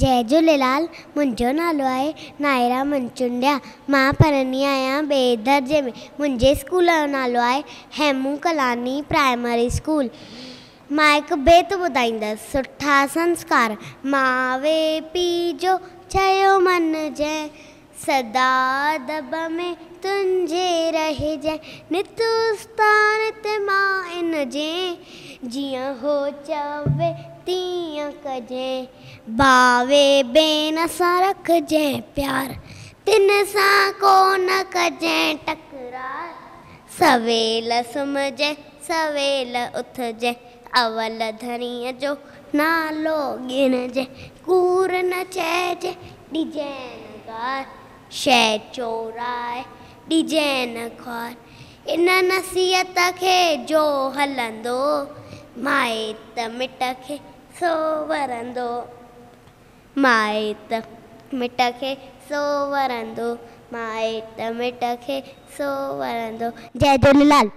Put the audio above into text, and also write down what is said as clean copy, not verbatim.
جئي جهوليلال، منهنجو نالو آهي نائرا منچنڊيا. مان پڙهندي آهيان ٻئي درجي ۾. منهنجي اسڪول جو نالو آهي هيمون ڪلاني پرائمري اسڪول. مان هڪ بيت ٻڌائيندس. سٺا سنسڪار ماوي پيءُ جو چيو مڃجانءِ، سدا ادب ۾ تنهنجي رهجانءِ، نت استاد تي مان جي، جيئن هو چوي تيئن ڪجانءِ، ڀاءُ ڀيڻ سان رکجانءِ پيار، تن سان ڪونه ڪجانءِ تڪرار، سويل سمهجانءِ سويل اٿجانءِ، اول ڌڻيءَ جو نالو ڳڻجانءِ، ڪوڙ نه چئجانءِ ڏجانءِ نه گار، شيءِ چورائي ڏجانءِ نه خوار، ان نصيحت کي جو هلندو، مائٽ مٽ کي سو ورندو، مائٽ مٽ کي سو ورندو، مائٽ مٽ کي سو ورندو. جئي جهوليلال.